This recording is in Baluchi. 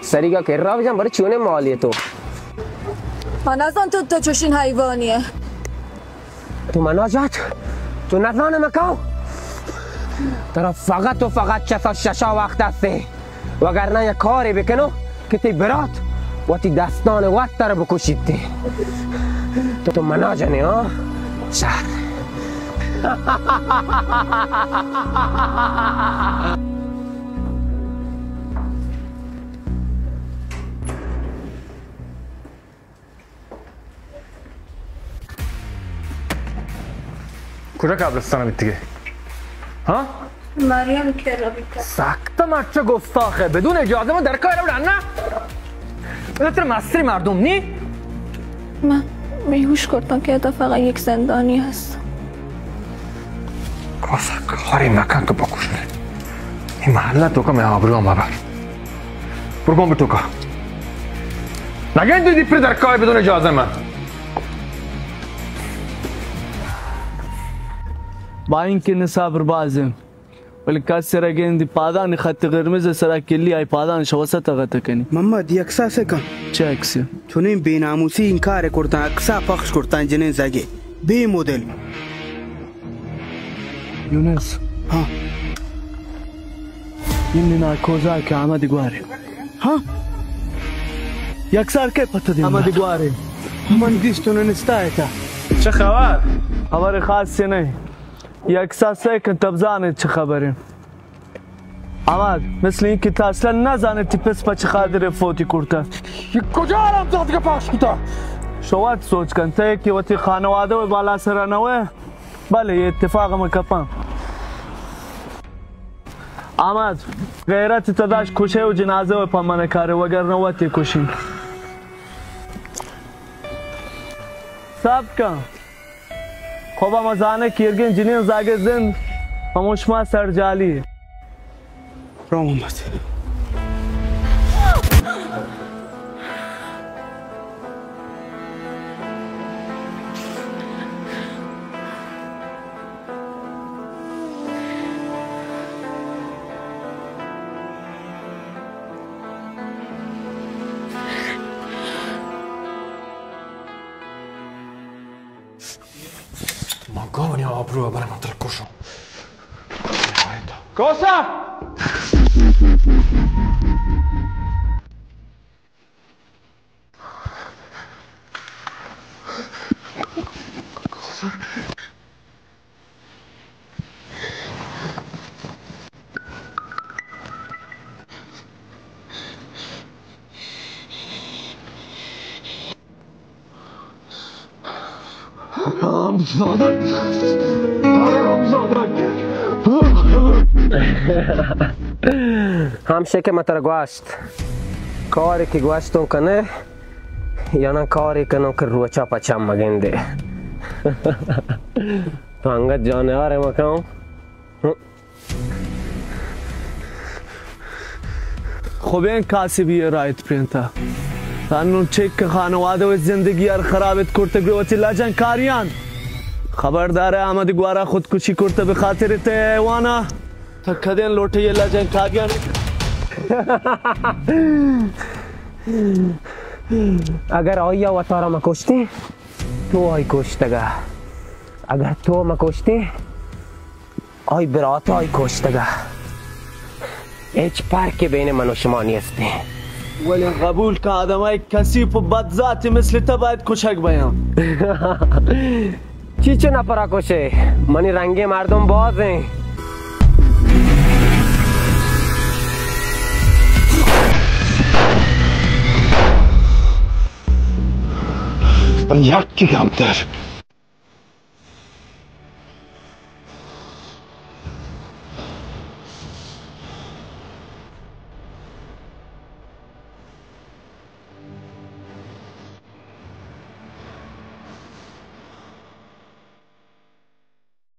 سریگا کرا بجن، برے چونے مالی تو؟ من نزان تو، تو چوشین حیوانی ئے. تو منا جات، تو نزانے مکاو. ترا فقط و فقط چسا ششا وقت ہستے، وگرنہ یک کارے بکنو کہ تئی برات وتی دستان وت تر بکشیت. تو، تو منا جنے، ہاں؟ شر. کجا قبرستان بیتگے؟ ہاں؟ مریم کرا بیتا. سخت مچ گستاخ ئے، بدون اجازہ من در کار بڑا نا. ادا ترا مستری مردم نی؟ من بیہوش کرتاں کہ ادا فقط یک زندانی ہست. کاسا کاری مکن کہ بکشن. این محلہ توکا مئے آبرو مبر. برو گم بٹوکا. نگندی دی پر در کار بدون اجازہ من. با اینکہ نصابر باز انت، ولی کس سرا گندی پادانی خط قرمز سرا کلی آئی پادان شوسط غت کنی. محمد، یک ساسے کن. چہ عکسے؟ چونیں بے ناموسی این کار کرتن، عکسا پخش کرتن جنین زگے. بے مدل. یونس. ہاں. این ناکوزا کہ آمد گوارے. ہاں؟ یک سال کے پتہ دیم. آمد گوارے. من دیست تو ننستا ایتا. چه خبر؟ خبر خاصی نہیں. یک سال سے کن تب زانے چه خبریں. آمد، مثل این که تا اصلاً نزانے تی پس پچ خاطر فوتی کرتا. یہ کجا آرام زادگا پخش کتا؟ شوات سوچ کن، تے کہ وتی خانواده و بالا سرا نوے. بلے، یہ اتفاق من کپاں. آمد، غیرت تداش کشے و جنازه و پمن کارے وگر نوتی کشی. سب کن. خب، ہما زانگ کہ ایرگیں جنین زاگے زند، ہموشما سرجالی. رو محمد. ما گاونی آبرو بر من تر کشو. کوسا! ہمشے کہ من ترا گوشت، کارے کہ گوشتوں کنے، یا نہ کارے کنوں کہ روچا پہ چم مگندے. تو انگت جانیارے مکن. خبیں کاسبی رایت پرینتا. تنو چک خانواده و زندگی ہر خرابت کرتگ بہ وتی لجن کاریان. خبردار احمد گوارا خودکشی کرتہ بہ خاطر تے حیوانا. تا کدیں لوٹے یہ لجن کاریان؟ اگر آیا وتارا مکشتی، تو آئی کشتگا. اگر تو مکشتی، آئی برات آئی کشتگا. ہچ فرقے بین من و شما نیستی. ولی قبول کہ آدمای کثیف و بدذاتی مثل تو باید کشگ بیان. چی چہ نفرا کشے؟ منی رنگیں مردم بازیں. یکی کمتر.